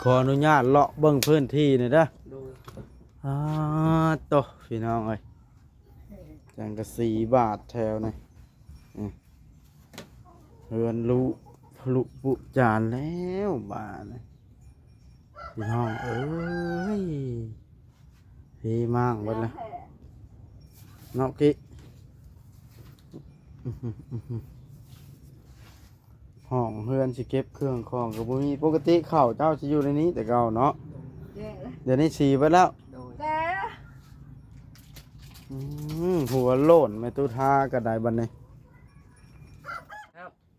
ຂໍອະນຸຍາດເລາະເບິ່ງພື້ນທີ່ໜ່ອຍເດີ. ໂດຍ. ອາໂຕ ພີ່ນ້ອງເອີຍ ສັງກະສີບາດແຖວນີ້ ນີ້ ເຮືອນລຸ ລຸປຸຈານແລ້ວບາດນີ້ ພີ່ນ້ອງເອີຍ ເພມ້າງເບິດລະເນາະ ກິ. ຫ້ອງເຮືອນຊິເກັບເຄື່ອງຂອງກໍບໍ່ມີ. ປົກກະຕິເຂົ້າເຈົ້າຊິຢູ່ໃນນີ້ແຕ່ເກົ່າເນາະ. ແກ່ແລ້ວ ດຽວນີ້ສີເບິດແລ້ວ. ໂດຍ. ແກ່. ອືມ ຫົວໂລ້ນແມ່ຕຸທາກໍໄດ້ບັດນີ້.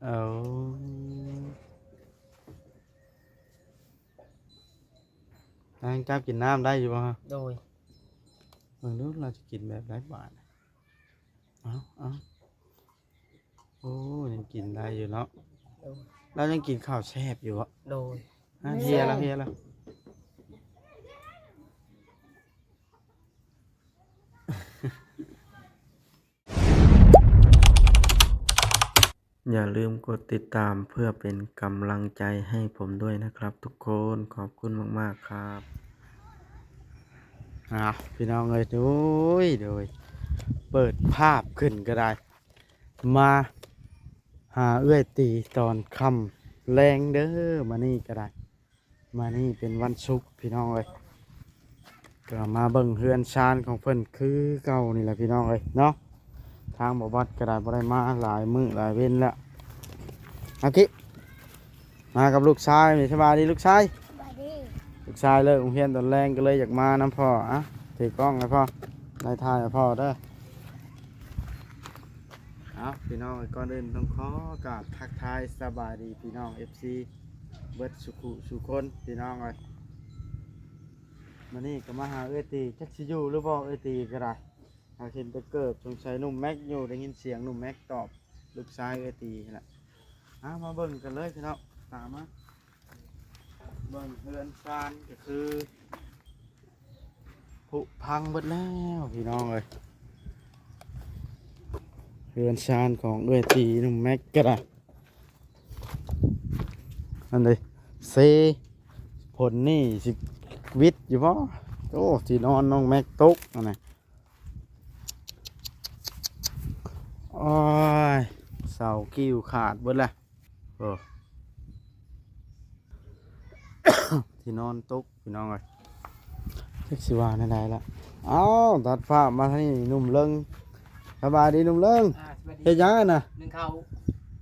ເອົາ ນາງຈັບກິນນ້ຳໄດ້ຢູ່ບໍ່? ໂດຍ. ເບິ່ງດູລາວຈະກິນແບບໃດບາດ. ເອົາ ເອົາ ໂອ້ ຍັງກິນໄດ້ຢູ່ເນາະ. ໂດຍ. ລາວຍັງກິນເຂົ້າແຊບຢູ່ບໍ? ໂດຍ. ອາ ເຮຍລະ ເຮຍລະ. ຢ່າลืມกดติดตามเพื่อเป็นกำลังใจให้ผมด้วยนะครับทุกคน ขอบคุณมากๆ ครับ. ອ້າວ ພີ່ນ້ອງເອີຍ ໂດຍ ໂດຍ ເປີດພາບຂຶ້ນກໍໄດ້ ມາຫາເອື້ອຍຕີຕອນຄ່ຳແລງເດີ ມານີ້ກໍໄດ້. ມື້ນີ້ເປັນວັນສຸກພີ່ນ້ອງເອີຍ ກໍມາເບິ່ງເຮືອນຊານຂອງເພິ່ນຄືເກົ່ານີ້ແຫຼະພີ່ນ້ອງເອີຍເນາະ. ທາງບໍ່ບັດກໍໄດ້ ບໍ່ໄດ້ມາຫຼາຍມື້ຫຼາຍເວັນແລ້ວ. ໂອເຄ ມາກັບລູກຊາຍນີ້. ສະບາຍດີລູກຊາຍ. ສະບາຍດີ. ລູກຊາຍເລີກໂຮງຮຽນຕອນແລງ ກໍເລີຍຢາກມານຳພໍ່. ອ່ະ ຖືກ້ອງໃຫ້ພໍ່ ໄດ້ຖ່າຍໃຫ້ພໍ່ເດີ. ເອົາ ພີ່ນ້ອງເອີຍ ກ່ອນອື່ນຕ້ອງຂໍກາບທັກທາຍສະບາຍດີພີ່ນ້ອງ ເອັຟຊີ ເບິດສູ່ຜູ້ສູ່ຄົນພີ່ນ້ອງເອີຍ. ມື້ນີ້ກໍມາຫາເອື້ອຍຕີ ຈັກຊິຢູ່ຫຼືບໍ່ເອື້ອຍຕີກໍໄດ້. ຫາເຫັນແຕ່ເກີບ ສົງໄສໜຸ່ມແມັກຢູ່ ໄດ້ຍິນສຽງໜຸ່ມແມັກຕອບລູກຊາຍເອື້ອຍຕີຫັ້ນແຫຼະ. ເອົາ ມາເບິ່ງກັນເລີຍພີ່ນ້ອງ ຕາມມາ. ເບິ່ງເຮືອນຊານກໍຄື ຜຸພັງເບິດແລ້ວພີ່ນ້ອງເອີຍ. ເຮືອນຊານຂອງເອື້ອຍຕີໜຸ່ມແມັກກໍໄດ້. ອັນໃດເຊ ຝົນນີ້ຊິວິດຢູ່ບໍ່? ໂອ້ ທີ່ນອນນ້ອງແມັກຕົກອັນນີ້. ໂອ້ຍ ເສົາກີ້ວຂາດເບິດແລ້ວ. ໂອ້ ທີ່ນອນຕົກພີ່ນ້ອງເອີຍ ຈັກຊິວ່າແນວໃດລະ. ເອົ້າ ຕັດພາບມາທາງນີ້ ໜຸ່ມເລິງ. ສະບາຍດີໜຸ່ມເລິງ. ອ່າ ສະບາຍດີ. ເຮັດຫຍັງຫັ້ນນະ? ໜຶ້ງເຂົ້າ.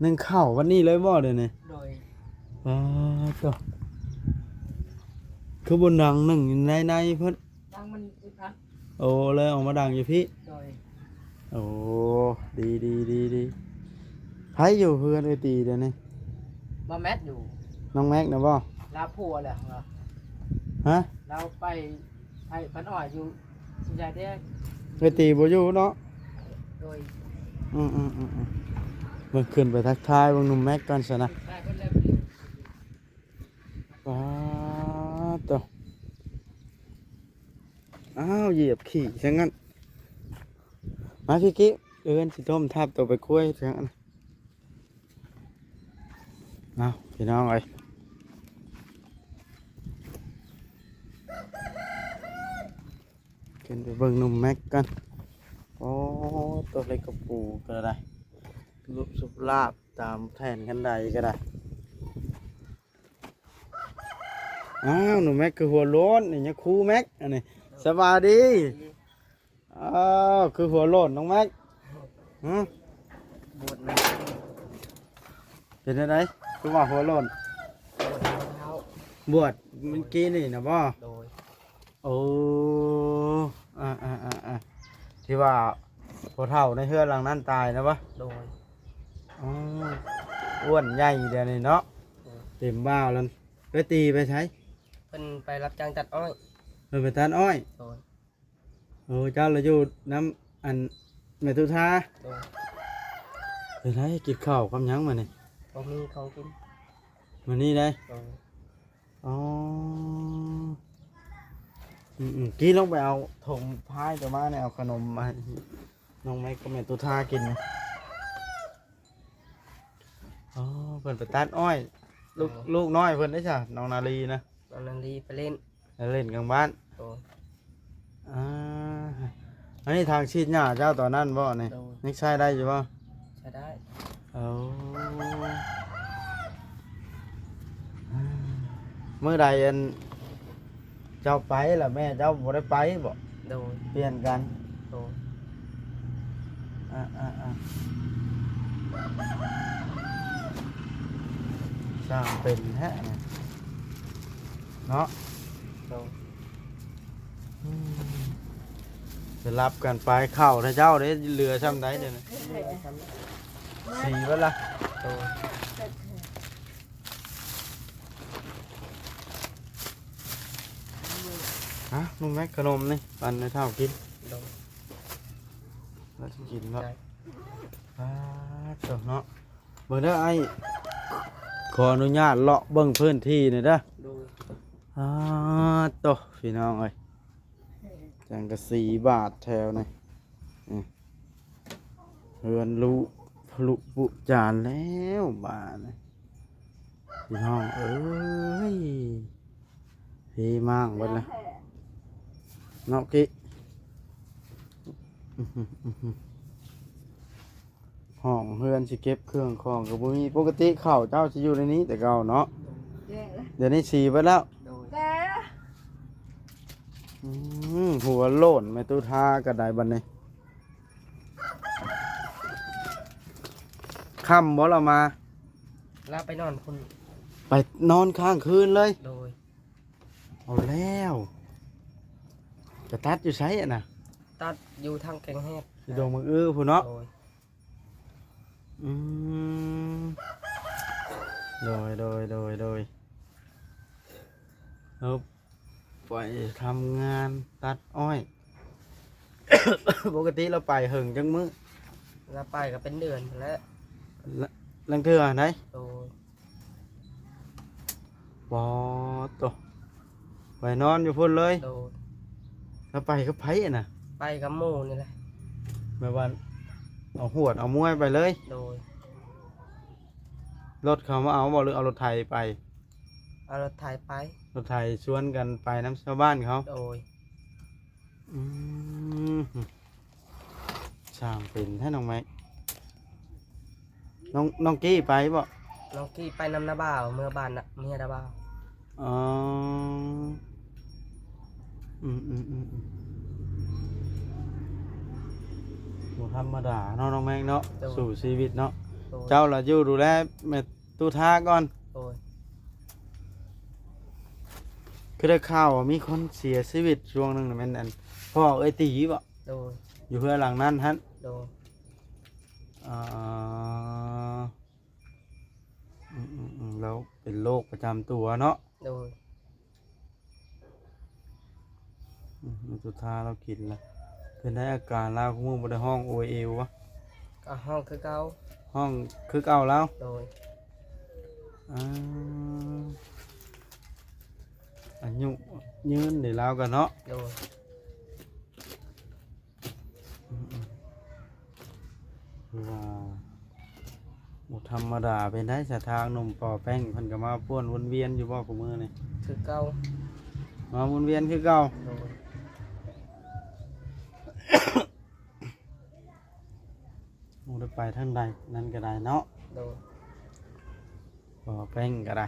ໜຶ້ງເຂົ້າວັນນີ້ເລີຍບໍ່ດຽວນີ້? ໂດຍ. ປາດໂທ້ ຄືບໍ່ນັ່ງໜຶ້ງຢູ່ໃນໃນພຸ້ນ? ດັງມັນອຶດອັດ. ໂອ້ ເລີຍອອກມາດັງຢູ່ພີ້. ໂດຍ. ໂອ້ ດີໆໆ. ໃຜຢູ່ເຮືອນເອື້ອຍຕີດຽວນີ້? ບ່າວແມັກຢູ່. ນ້ອງແມັກນະບໍ່? ລາວຜົວແລ້ວ. ຮະ? ລາວໄປ ໄປພັນອ້ອຍຢູ່ສີດາແດງ. ເອື້ອຍຕີບໍ່ຢູ່ເນາະ? ໂດຍ. ອືມໆໆໆ. ເບິ່ງ ຂຶ້ນໄປທັກທາຍເບິ່ງໜຸ່ມແມັກກ່ອນຊັ້ນນະ. ປາດໂທ້ ອ້າວ ຢຽບຂີ້ຊະຊັ້ນ. ມາ ກິ້ ເອີ້ນຊິຕົ້ມທັບໂຕໄປກວຍຊະຊັ້ນ. ເອົາ ພີ່ນ້ອງເອີຍ ຂຶ້ນໄປເບິ່ງໜຸ່ມແມັກກັນ. ໂອ້ ໂຕເລັກກະປູກໍໄດ້ ລູບຊຸບລາບຕາມແທ່ນຄັນໄດກໍໄດ້. ອ້າວ ໜຸ່ມແມັກຄືຫົວໂລ້ນນີ້ ຍາຄູແມັກອັນນີ້. ສະບາຍດີ. ອ້າວ ຄືຫົວໂລ້ນນ້ອງແມັກ. ຫຶ? ບວດແລ້ວ. ເປັນຈັ່ງໃດ ຄືວ່າຫົວໂລ້ນ? ບວດແລ້ວ. ບວດມື້ກີ້ນີ້ນະບໍ່? ໂດຍ. ໂອ້ ອາໆໆ ທີ່ວ່າພໍ່ເຖົ້າໃນເຮືອນຫຼັງນັ້ນຕາຍນະບໍ່? ໂດຍ. ອໍ ອ້ວນໃຫຍ່ດຽວນີ້ເນາະ. ໂດຍ. ເຕັມບ່າວແລ້ວ. ເອື້ອຍຕີໄປໃສ? ເພິ່ນໄປຮັບຈ້າງຕັດອ້ອຍ. ເພິ່ນໄປຕັດອ້ອຍ? ໂດຍ. ໂອ້ ເຈົ້າລະຢູ່ນຳອັນແມ່ຕຸທາ? ໂດຍ. ເປັນໃດ ກິນເຂົ້າກັບຫຍັງມື້ນີ້? ບໍ່ມີຂອງກິນມື້ນີ້ໃດ໋. ໂດຍ. ອໍ ອືມໆ ກີ້ລົງໄປເອົາຖົງພາຍຕົວມາແດ່ ເອົາຂະໜົມມາໃຫ້ນ້ອງແມັກກັບແມ່ຕຸທາກິນ. ອໍ ເພິ່ນໄປຕັດອ້ອຍ. ລູກ ໂດຍ. ລູກນ້ອຍເພິ່ນເດ້ຊະ ນ້ອງນາລີນະ? ຕອນນັ້ນລີໄປຫຼິ້ນ ໄປຫຼິ້ນກາງບ້ານ. ໂດຍ. ອ່າ ອັນນີ້ທາງສີດຫຍ້າເຈົ້າຕອນນັ້ນບໍ່ນີ້? ໂດຍ. ຍັງໃຊ້ໄດ້ຢູ່ບໍ່? ໃຊ້ໄດ້. ເອົາ ມື້ໃດອັນ ເຈົ້າໄປລະແມ່ເຈົ້າບໍ່ໄດ້ໄປບໍ? ໂດຍ. ປ່ຽນກັນ. ໂດຍ. ອ່າໆໆ ຊ່າງເປັນແທ້ນະເນາະ. ໂດຍ. ອືມ ສະຫຼັບກັນໄປ ເຂົ້າແທ້ເຈົ້າເດ້ ເຫຼືອຊ່ຳໃດດຽວນີ້? ເຫຼືອຊ່ຳ ສີເບິດລະ. ໂດຍ. ອ່ະ ໜຸ່ມແມັກ ຂະໜົມນີ້ ປັນໃຫ້ເຖົ້າກິນ. ໂດຍ. ແລ້ວຊິກິນເນາະ. ໄດ້. ປາດໂທ້ເນາະ ເບິ່ງເດີອ້າຍ ຂໍອະນຸຍາດເລາະເບິ່ງພື້ນທີ່ໜ່ອຍເດີ. ໂດຍ. ປາດໂທ້ ພີ່ນ້ອງເອີຍ ສັງກະສີບາດແຖວນີ້ ອືມ ເຮືອນລຸຜະລຸປຸຈານແລ້ວບາດນີ້ ພີ່ນ້ອງເອີຍ ເພມ້າງເບິດລະເນາະ ກິ ຫ້ອງເຮືອນຊິເກັບເຄື່ອງຂອງກໍບໍ່ມີ. ປົກກະຕິເຂົ້າເຈົ້າຊິຢູ່ໃນນີ້ແຕ່ເກົ່າເນາະ. ດຽວນີ້ສີເບິດແລ້ວ. ໂດຍ. ອືມ ຫົວໂລ້ນແມ່ຕູ້ທາກໍໄດ້ບັດນີ້. ຄ່ຳບໍ່ລາວມາ? ລາວໄປນອນພຸ້ນ. ໄປນອນຄ້າງຄືນເລີຍ? ໂດຍ. ເອົາແລ້ວ ໄປຕັດຢູ່ໃສຫັ້ນນະ? ຕັດຢູ່ທາງແກ້ງແຮດ ຢູ່ດົງບັກອືພຸ້ນເນາະ. ໂດຍ. ອືມ ໂດຍ ໂດຍ ໂດຍ ໂດຍ ເອົາ ໄປທຳງານຕັດອ້ອຍ. ປົກກະຕິລາວໄປເຫິງຈັກມື້? ລາວໄປກໍເປັນເດືອນພຸ້ນແຫຼະ. ລະ ລາງເທື່ອໃດ? ໂດຍ. ປາດໂທ້ ໄປນອນຢູ່ພຸ້ນເລີຍ? ໂດຍ. ແລ້ວໄປກັບໃຜຫັ້ນນະ? ໄປກັບໝູ່ນີ້ແຫຼະ. ແບບວ່າເອົາຫວດເອົາມວຍໄປເລີຍ? ໂດຍ. ລົດເຂົາມາເອົາບໍ່ ຫຼືເອົາລົດໄຖໄປ? ເອົາລົດໄຖໄປ. ລົດໄຖຊວນກັນໄປນຳຊາວບ້ານເຂົາ? ໂດຍ. ອືມ ຊ່າງເປັນແທ້ນ້ອງແມັກ. ນ້ອງ ນ້ອງກີ້ໄປບໍ່? ນ້ອງກີ້ໄປນຳນ້າບ່າວ ເມືອບ້ານນະ ເມືອນ້າບ່າວ. ອໍ ອືມໆໆ ບໍ່ທຳມະດາເນາະນ້ອງແມັກເນາະ. ໂດຍ. ສູ້ຊີວິດເນາະ. ໂດຍ. ເຈົ້າລະຢູ່ດູແລແມ່ຕູ້ທາກ່ອນ. ໂດຍ. ຄືໄດ້ຂ່າວວ່າມີຄົນເສຍຊີວິດຊ່ວງໜຶ່ງນະ ແມ່ນອັນ ພໍ່ເອື້ອຍຕີບໍ? ໂດຍ. ຢູ່ເຮືອນຫຼັງນັ້ນຫັ້ນ? ໂດຍ. ອ່າ ອືມໆໆ ລາວເປັນໂລກປະຈຳຕົວເນາະ. ໂດຍ. ອືມ ສຸດທ້າຍລາວກິນລະ ເປັນໄດອາການລາວ ຄູ່ມື້ບໍ່ໄດ້ຮ້ອງໂອຍເອວະ? ກໍຮ້ອງຄືເກົ່າ. ຮ້ອງຄືເກົ່າລາວ? ໂດຍ. ອ່າ ອາຍຸຍືນເດລາວກໍເນາະ. ໂດຍ. ອືມໆ ຄືວ່າບໍ່ທຳມະດາ. ເປັນໄດສະ ທາງໜຸ່ມປໍແປ້ງເພິ່ນກໍມາປ່ວນວົນວຽນຢູ່ບໍ່ຄູ່ມື້ນີ້? ຄືເກົ່າ. ມາວົນວຽນຄືເກົ່າ? ໂດຍ. ບໍ່ໄດ້ໄປທາງໃດນັ້ນກໍໄດ້ເນາະ. ໂດຍ. ບໍ່ແປ້ງກໍໄດ້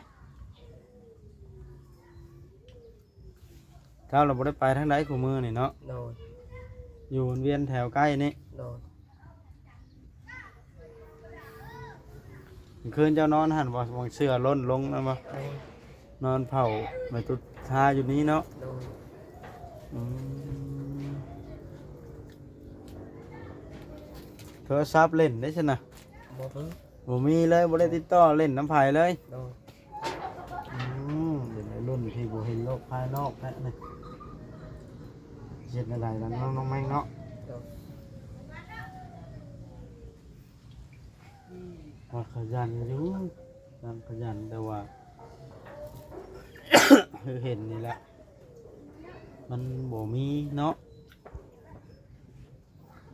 ເຈົ້າລະບໍ່ໄດ້ໄປທາງໃດຄູ່ມື້ນີ້ເນາະ. ໂດຍ. ຢູ່ວຽນແຖວໃກ້ນີ້. ໂດຍ. ມື້ຄືນເຈົ້ານອນຫັ້ນບໍ່? ຫວ່າງເສື້ອຫຼົ່ນລົງນັ້ນບໍ່? ໂດຍ. ນອນເຝົ້າແມ່ຕຸດທາຢູ່ນີ້ເນາະ. ໂດຍ. ອືມ ໂທລະສັບຫຼິ້ນໄດ້ຊັ້ນນະ? ບໍ່ມີ. ບໍ່ມີເລີຍ ບໍ່ໄດ້ຕິດຕໍ່ຫຼິ້ນນຳໃຜເລີຍ? ໂດຍ. ອືມ ເປັນໄວລຸ້ນທີ່ບໍ່ເຫັນໂລກພາຍນອກແທ້ນີ້ ເຮັດແນວໃດລະເນາະ ນ້ອງແມັກເນາະ? ໂດຍ. ວ່າຂະຫຍັນຢູ່ ນາງຂະຫຍັນ ແຕ່ວ່າ ຄືເຫັນນີ້ແຫຼະ ມັນບໍ່ມີເນາະ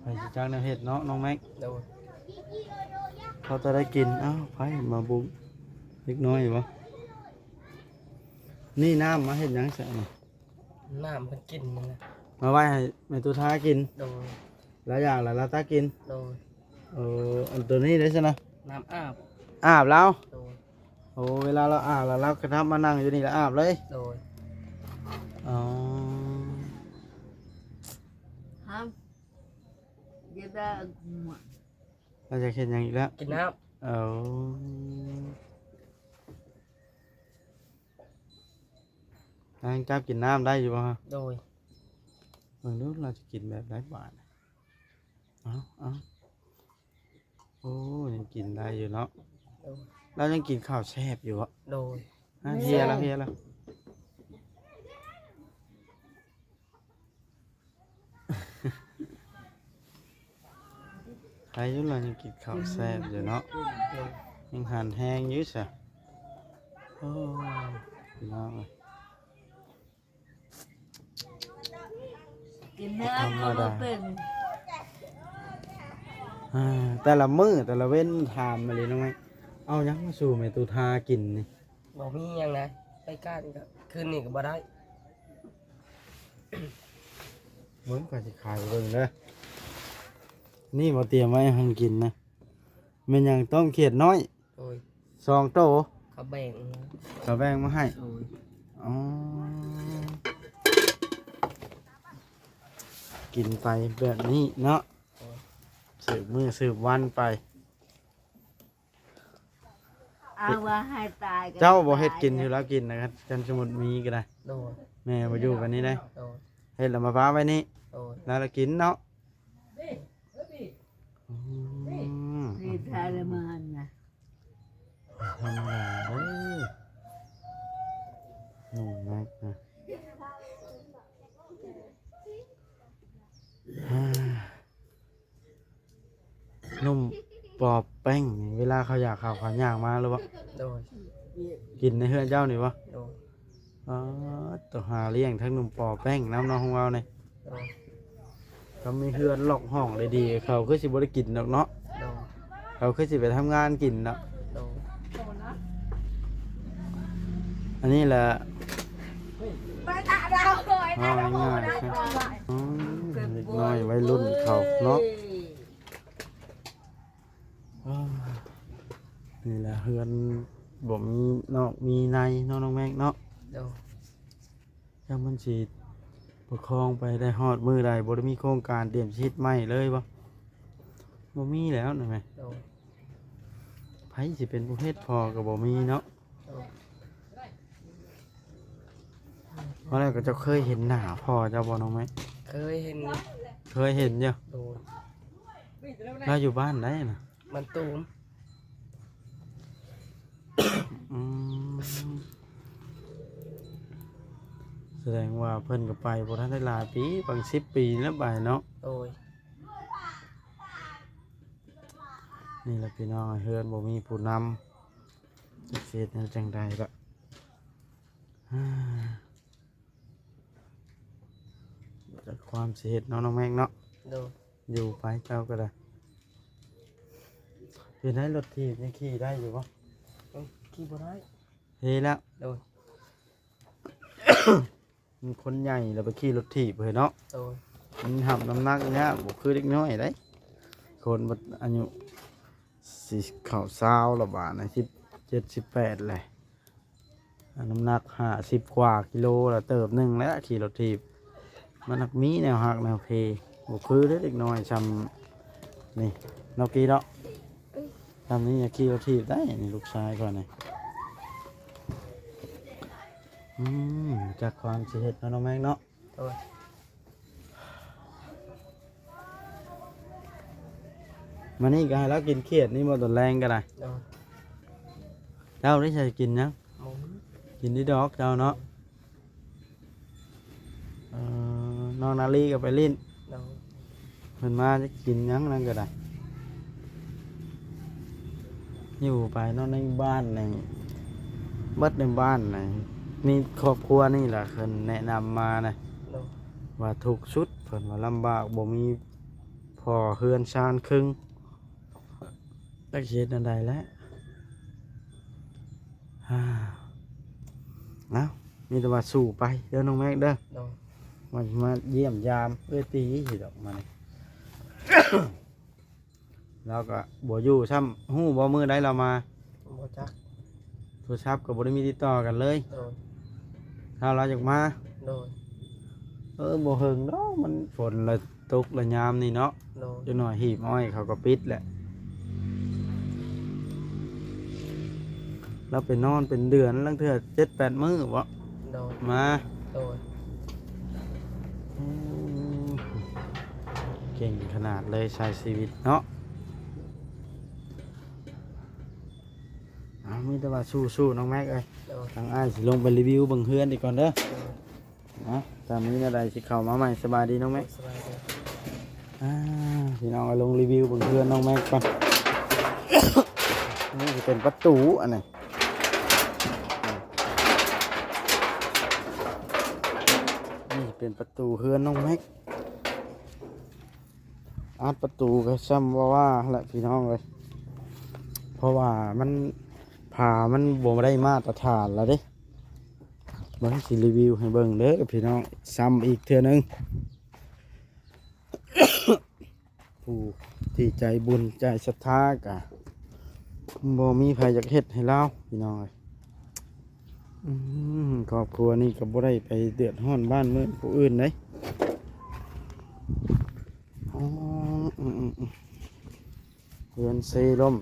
ໃຜຊິຈັກແນວເຮັດເນາະ ນ້ອງແມັກ. ໂດຍ. ພໍແຕ່ໄດ້ກິນ. ອ້າວ ໃຜມາບຸກ ເດັກນ້ອຍບໍ? ນີ້ນ້ຳມາເຮັດຫຍັງຊະນີ້? ນ້ຳເພິ່ນກິນນີ້ນະ ມາໄວ້ໃຫ້ແມ່ຕຸທາກິນ. ໂດຍ. ລາວຢາກລະລາວຕັກກິນ. ໂດຍ. ເອີ ອັນໂຕນີ້ເດ້ຊະນະ? ນ້ຳອາບ. ອາບລາວ? ໂດຍ. ໂອ້ ເວລາລາວອາບລະລາວກະນຳມານັ່ງຢູ່ນີ້ລະອາບເລີຍ? ໂດຍ. ອໍ ຮະ ລາວຢາກເຮັດຫຍັງອີກແລ້ວ? ກິນນ້ຳ. ເອົາ ນາງຈັບກິນນ້ຳໄດ້ຢູ່ບໍ່? ໂດຍ. ເບິ່ງດູລາວຈະກິນແບບໃດບາດ. ເອົາ ເອົາ ໂອ້ ຍັງກິນໄດ້ຢູ່ເນາະ. ໂດຍ. ລາວຍັງກິນເຂົ້າແຊບຢູ່ບໍ່? ໂດຍ. ຮະ ເພຍລະ ເພຍລະ. ໃຄຢູ່ລະ ຍັງກິນເຂົ້າແຊບຢູ່ເນາະ. ໂດຍ. ຍັງຫັນແຮງຢູ່ຊະ. ໂອ້ ພີ່ນ້ອງເອີຍ ກິນແຮງກໍບໍ່ເປັນ. ອາ ແຕ່ລະມື້ແຕ່ລະເວັນຖາມມາເລີຍນ້ອງໄມ້ ເອົາຫຍັງມາສູ່ແມ່ຕຸທາກິນນີ້? ບໍ່ມີຫຍັງນະ ໄປການກໍຄືນນີ້ກໍບໍ່ໄດ້. ເບິ່ງ ຂ້ອຍຊິຂາຍເບິ່ງເດີ. ນີ້ບໍ່ຕຽມໄວ້ໃຫ້ມັນກິນນະ. ແມ່ນຫຍັງ? ຕົ້ມຂຽດນ້ອຍ. ໂດຍ. ສອງໂຕ. ເຂົາແບ່ງ ເຂົາແບ່ງມາໃຫ້. ໂດຍ. ອໍ ກິນໄປແບບນີ້ເນາະ. ໂດຍ. ສືບມື້ສືບວັນໄປ. ເອົາວ່າໃຫ້ຕາຍກໍ ເຈົ້າບໍ່ເຮັດກິນ ຕາຍ ຢູ່ລາວກິນນະ ຄັນສົມມຸດມີກໍໄດ້. ໂດຍ. ແມ່ບໍ່ຢູ່ບັດນີ້ໄດ໋. ໂດຍ. ເຮັດແລ້ວມາປະໄວ້ນີ້. ໂດຍ. ລາວລະກິນເນາະ. ອືມ ນີ້ທາລະມານນະ ທຳມະດາເດີ ໜຸ່ມແມັກນະ. ໜຸ່ມປອບແປ້ງນີ້ ເວລາເຂົາຢາກເຂົ້າເຂົາຍ່າງມາຫຼືບໍ່? ໂດຍ. ກິນໃນເຮືອນເຈົ້ານີ້ບໍ່? ໂດຍ. ອໍ ໂຕຫາລ້ຽງທັງໜຸ່ມປອບແປ້ງນຳເນາະ ຂອງເຮົານີ້. ໂດຍ. ຄັນມີເຮືອນລັອກຫ້ອງໄດ້ດີ ເຂົາຄືຊິບໍ່ໄດ້ກິນດອກເນາະ. ໂດຍ. ເຂົາຄືຊິໄປທຳງານກິນເນາະ. ໂດຍ. ອັນນີ້ລະ ໄປຕາດາວ ເອົາງ່າຍໆ ອືມ ເດັກນ້ອຍໄວລຸ້ນເຂົາເນາະ. ໂອ້ຍ ນີ້ແຫຼະເຮືອນບໍ່ມີນອກມີໃນເນາະ ນ້ອງແມັກເນາະ. ໂດຍ. ຈັກມັນຊິປະຄອງໄປໄດ້ຮອດມື້ໃດ ບໍ່ໄດ້ມີໂຄງການຕຽມຊິເຮັດໃໝ່ເລີຍບໍ່? ບໍ່ມີແລ້ວນະແມ່. ໂດຍ. ໃຜຊິເປັນຜູ້ເຮັດ ພໍ່ກໍບໍ່ມີເນາະ. ໂດຍ. ວ່າແລ້ວກໍເຈົ້າເຄີຍເຫັນໜ້າພໍ່ເຈົ້າບໍ່ ນ້ອງແມັກ? ເຄີຍເຫັນ. ເຄີຍເຫັນຢູ່. ໂດຍ. ລາວຢູ່ບ້ານໃດນະ? ມັນຕູມ. ອືມ ສະແດງວ່າເພິ່ນກໍໄປບໍ່ທັນໄດ້ຫຼາຍປີ ປະມານສິບປີນີ້ແຫຼະໄປເນາະ. ໂດຍ. ນີ້ແຫຼະພີ່ນ້ອງ ເຮືອນບໍ່ມີຜູ້ນຳ ຈັກຊິເຮັດແນວຈັ່ງໃດລະ. ຈັກຄວາມຊິເຮັດເນາະ ນ້ອງແມັກເນາະ. ໂດຍ. ຢູ່ໄປເຈົ້າກໍໄດ້. ເປັນໃດ ລົດຖີບຍັງຂີ່ໄດ້ຢູ່ບໍ່? ເອີ ຂີ່ບໍ່ໄດ້. ເພແລ້ວ. ໂດຍ. ມັນຄົນໃຫຍ່ແລ້ວໄປຂີ່ລົດຖີບເຮີ້ຍເນາະ. ໂດຍ. ມັນຮັບນ້ຳໜັກຍາກ ບໍ່ຄືເດັກນ້ອຍໃດ໋. ຄົນບັດອາຍຸ ຊິເຂົ້າຊາວລະບາດນະ ສິບເຈັດ ສິບແປດແຫຼະ. ນ້ຳໜັກຫ້າສິບກວ່າກິໂລລະເຕີບໜຶ່ງແລ້ວ ຂີ່ລົດຖີບ. ມັນຮັກມີແນວຮັກແນວເພ ບໍ່ຄືເດ້ເດັກນ້ອຍຊ່ຳນີ້ເນາະ ກີເນາະ. ຊ່ຳນີ້ຢ່າຂີ່ລົດຖີບໄດ້ ນີ້ລູກຊາຍຂ້ອຍນີ້. ອືມ ຈັກຄວາມຊິເຮັດເນາະ ນ້ອງແມັກເນາະ. ໂດຍ. ມື້ນີ້ກໍໃຫ້ລາວກິນຂຽດນີ້ບໍ່ ຕອນແລງກໍໄດ້. ໂດຍ. ເຈົ້າໄດ້ໃສ່ກິນຫຍັງ? ໝູ. ກິນດີດອກເຈົ້າເນາະ. ເອີ ນ້ອງນາລີກໍໄປຫຼິ້ນ. ໂດຍ. ເພິ່ນມາຈະກິນຫຍັງນັ້ນກໍໄດ້. ຢູ່ໄປເນາະ ໃນບ້ານນີ້ ເບິດໃນບ້ານນີ້ ມີຄອບຄົວນີ້ລະເພິ່ນແນະນຳມານະ. ໂດຍ. ວ່າທຸກສຸດ ເພິ່ນວ່າລຳບາກ ບໍ່ມີພໍ່ເຮືອນຊານເຄິ່ງ ຈັກຊິເຮັດແນວໃດແຫຼະ. ເອົາ ມີແຕ່ວ່າສູ້ໄປເດີນ້ອງແມັກເດີ. ໂດຍ. ມາ ມາຢ້ຽມຢາມເອື້ອຍຕີຊິດອກມານີ້. ລາວກໍບໍ່ຢູ່ຊ້ຳ. ຮູ້ບໍ່ມື້ໃດລາວມາ? ບໍ່ຈັກ. ໂທລະສັບກໍບໍ່ໄດ້ມີຕິດຕໍ່ກັນເລີຍ. ໂດຍ. ຖ້າລາວຢາກມາ. ໂດຍ. ເອີ ບໍ່ເຫິງດອກ ມັນຝົນລະຕົກລະຍາມນີ້ເນາະ. ໂດຍ. ຈັກໜ້ອຍຮີບອ້ອຍເຂົາກໍປິດແຫຼະ. ລາວໄປນອນເປັນເດືອນ ລາງເທື່ອເຈັດແປດມື້ບໍ? ໂດຍ. ມາ. ໂດຍ. ອືມ ເກັ່ງຂະໜາດເລີຍ ໃຊ້ຊີວິດເນາະ. ເອົາ ມີແຕ່ວ່າສູ້ໆ ນ້ອງແມັກເອີຍ. ໂດຍ. ທາງອ້າຍຊິລົງໄປຣີວິວເບິ່ງເຮືອນອີກກ່ອນເດີ. ໂດຍ. ເອົາ ຖ້າມີແນວໃດຊິເຂົ້າມາໃໝ່. ສະບາຍດີນ້ອງແມັກ. ສະບາຍດີ. ອ່າ ພີ່ນ້ອງ ເອົາລົງຣີວິວເບິ່ງເຮືອນນ້ອງແມັກກ່ອນ. ນີ້ຊິເປັນປະຕູອັນນີ້ ນີ້ຊິເປັນປະຕູເຮືອນນ້ອງແມັກ. ອັດປະຕູກໍຊ່ຳວ່າວ່າແຫຼະພີ່ນ້ອງເອີຍ ເພາະວ່າມັນ ຝາມັນບໍ່ໄດ້ມາດຕະຖານລະເດ້. ເບິ່ງ ຊິຣີວິວໃຫ້ເບິ່ງເດີພີ່ນ້ອງ ຊ້ຳອີກເທື່ອໜຶ່ງ. ຜູ້ທີ່ໃຈບຸນໃຈສັດທາກະບໍ່ມີໃຜຢາກເຮັດໃຫ້ລາວພີ່ນ້ອງເອີຍ. ອືມ ຄອບຄົວນີ້ກໍບໍ່ໄດ້ໄປເດືອດຮ້ອນບ້ານເມືອງຜູ້ອື່ນເດ້. ອໍ ອືມໆ ເຮືອນເຊລົ້ມ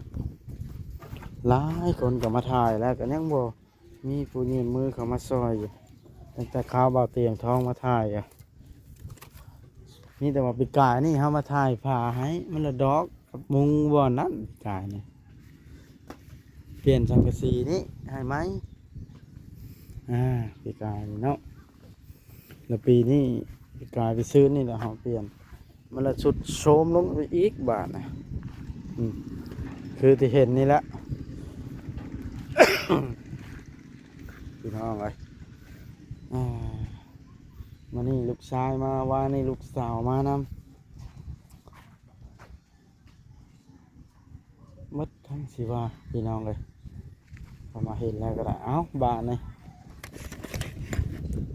ຫຼາຍຄົນກໍມາຖ່າຍແລ້ວ ກໍຍັງບໍ່ມີຜູ້ຍື່ນມືເຂົ້າມາຊ່ອຍຢູ່. ຕັ້ງແຕ່ຄາວບ່າວຕຽງທອງມາຖ່າຍກໍ ມີແຕ່ວ່າປີກາຍນີ້ເຮົາມາຖ່າຍຝາໃຫ້ ມັນລະດອກກັບມຸງບ່ອນນັ້ນ ປີກາຍນີ້ ປ່ຽນສັງກະສີນີ້ໃຫ້ໃໝ່. ອ່າ ປີກາຍນີ້ເນາະ ແລ້ວປີນີ້ ປີກາຍປີຊືນນີ້ລະເຮົາປ່ຽນ ມັນລະຊຸດໂຊມລົງໄປອີກບາດນະ. ອືມ ຄືທີ່ເຫັນນີ້ແຫຼະ ພີ່ນ້ອງເອີຍ. ອ່າ ມື້ນີ້ລູກຊາຍມາ ວານນີ້ລູກສາວມານຳ. ໝົດທັງຊິວ່າພີ່ນ້ອງເອີຍ ເຂົ້າມາເຫັນແລ້ວກໍໄດ້. ເອົ້າ ບາດນີ້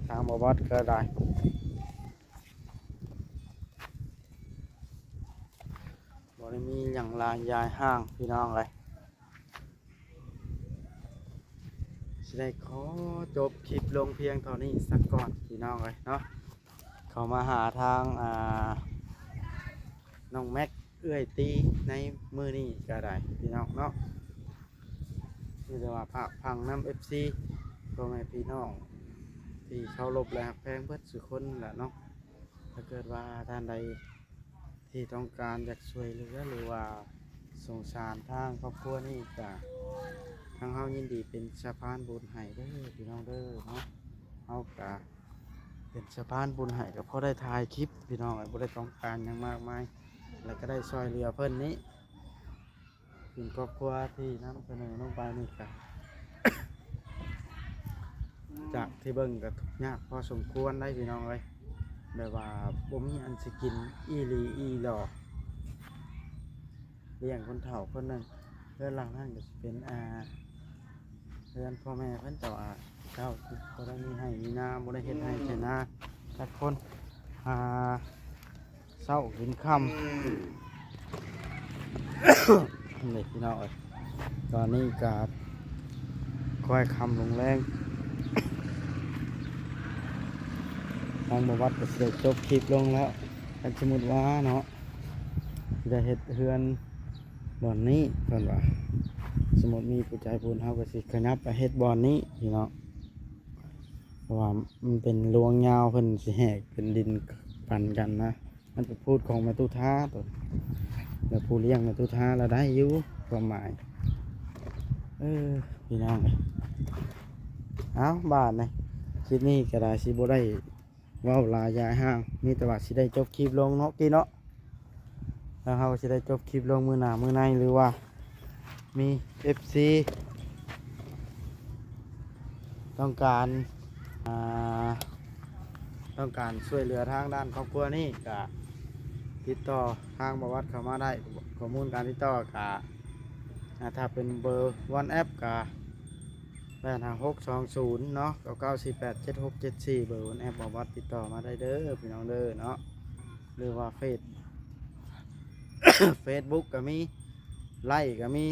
ທາງບໍ່ບອດກໍໄດ້ ບໍ່ໄດ້ມີຫຍັງຫຼາຍຢາຍຫ່າງພີ່ນ້ອງເອີຍ. ຊິໄດ້ຂໍຈົບຄລິບລົງພຽງເທົ່ານີ້ສາກ່ອນພີ່ນ້ອງເອີຍເນາະ. ເຂົ້າມາຫາທາງ ອ່າ ນ້ອງແມັກ ເອື້ອຍຕີໃນມື້ນີ້ກໍໄດ້ພີ່ນ້ອງເນາະ. ມີແຕ່ວ່າຝາກຝັງນຳເອັຟຊີ ພໍ່ແມ່ພີ່ນ້ອງທີ່ເຄົາລົບ ແລະ ຮັກແພງເບິດສູ່ຄົນແຫຼະເນາະ. ຖ້າເກີດວ່າທ່ານໃດທີ່ຕ້ອງການຢາກຊ່ວຍເຫຼືອ ຫຼືວ່າສົງສານທາງຄອບຄົວນີ້ ກະທາງເຮົາຍິນດີເປັນສະພານບຸນໃຫ້ເດີພີ່ນ້ອງເດີເນາະ. ເຮົາກະເປັນສະພານບຸນໃຫ້ ກະພໍໄດ້ຖ່າຍຄລິບພີ່ນ້ອງເອີຍ ບໍ່ໄດ້ຕ້ອງການຫຍັງມາກມາຍ ແລ້ວກະໄດ້ຊ່ອຍເຫຼືອເພິ່ນນີ້. ເປັນຄອບຄົວທີ່ນຳສະເໜີລົງໄປນີ້ກະ ຈາກທີ່ເບິ່ງກະທຸກຍາກພໍສົມຄວນໄດ໋ພີ່ນ້ອງເອີຍ ແບບວ່າບໍ່ມີອັນຊິກິນອີ່ຫຼີອີ່ຫຼໍ່ ລ້ຽງຄົນເຖົ້າຄົນໜຶ່ງ. ເຮືອນຫຼັງນັ້ນກະຊິເປັນ ອ່າ ເຮືອນພໍ່ແມ່ເພິ່ນ ແຕ່ວ່າເຈົ້າບໍ່ໄດ້ມີໄຮ່ມີນາ ບໍ່ໄດ້ເຮັດໄຮ່ໄຖນາຈັກຄົນ ອ່າ ເຊົ້າກິນຄ່ຳ ນີ້ພີ່ນ້ອງເອີຍ ຕອນນີ້ກະຄ່ອຍຄ່ຳລົງແລງ ທາງບໍ່ວັດກະຊິໄດ້ຈົບຄລິບລົງແລ້ວ. ຄັນສົມມຸດວ່າເນາະ ຊິໄດ້ເຮັດເຮືອນບ່ອນນີ້ ເພິ່ນວ່າ ສົມມຸດມີຜູ້ໃຈບຸນ ເຮົາກະຊິຂະຫຍັບໄປເຮັດບ່ອນນີ້ພີ່ນ້ອງ ເພາະວ່າມັນເປັນລວງຍາວ ເພິ່ນຊິແຫກເປັນດິນປັນກັນນະ. ມັນເປັນພູດຂອງແມ່ຕູ້ທາໂຕ ແລ້ວຜູ້ລ້ຽງແມ່ຕູ້ທາລະໄດ້ຢູ່ ຄວາມໝາຍ. ເອີ ພີ່ນ້ອງເອີຍ ເອົ້າ ບາດນີ້ຄລິບນີ້ກະໄດ້ຊິບໍ່ໄດ້ເວົ້າຫຼາຍຢາຍຫ່າງ ມີແຕ່ວ່າຊິໄດ້ຈົບຄລິບລົງເນາະ ກີ້ເນາະ. ແລ້ວເຮົາຊິໄດ້ຈົບຄລິບລົງມື້ໜ້າມື້ໃນ ຫຼືວ່າມີເອັຟຊີຕ້ອງການ ອ່າ ຕ້ອງການຊ່ວຍເຫຼືອທາງດ້ານຄອບຄົວນີ້ ກະຕິດຕໍ່ທາງບ່າວວັດເຂົ້າມາໄດ້. ຂໍ້ມູນການຕິດຕໍ່ກະ ອ່າ ຖ້າເປັນເບີວັອດແອັບກະ ແປດຫ້າຫົກສອງສູນເນາະ ເກົ້າເກົ້າສີ່ແປດເຈັດຫົກເຈັດສີ່ ເບີວອດແອັບ ເບົາບັດ ຕິດຕໍ່ມາໄດ້ເດີພີ່ນ້ອງເດີເນາະ ຫຼືວ່າເຟສ ເຟສບຸກກໍມີ ໄລກໍມີ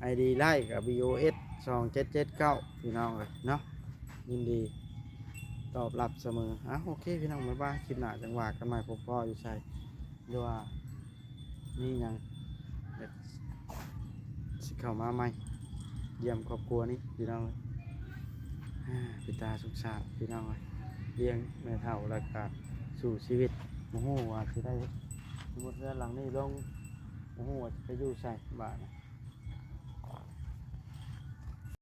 ໄອດີໄລກໍ ບີໂອເອັສສອງເຈັດເຈັດເກົ້າ ພີ່ນ້ອງເອີຍເນາະ ຍິນດີຕອບຮັບສະເໝີ. ອ່ະ ໂອເຄພີ່ນ້ອງ ບາຍບາຍ ຄລິບໜ້າຈັ່ງວ່າກັນໃໝ່ ພົບພໍ້ຢູ່ໃສ ຫຼືວ່າມີຫຍັງ ຊິເຂົ້າມາໃໝ່ ຢ້ຽມຄອບຄົວນີ້ພີ່ນ້ອງເອີຍ. ເປັນຕາສົງສານພີ່ນ້ອງເອີຍ ລ້ຽງແມ່ເຖົ້າ ແລ້ວກະສູ້ຊີວິດ ບໍ່ຮູ້ວ່າຊິໄດ້ ສົມມຸດເຮືອນຫຼັງນີ້ລົງ ບໍ່ຮູ້ວ່າຊິໄປຢູ່ໃສບາດນີ້.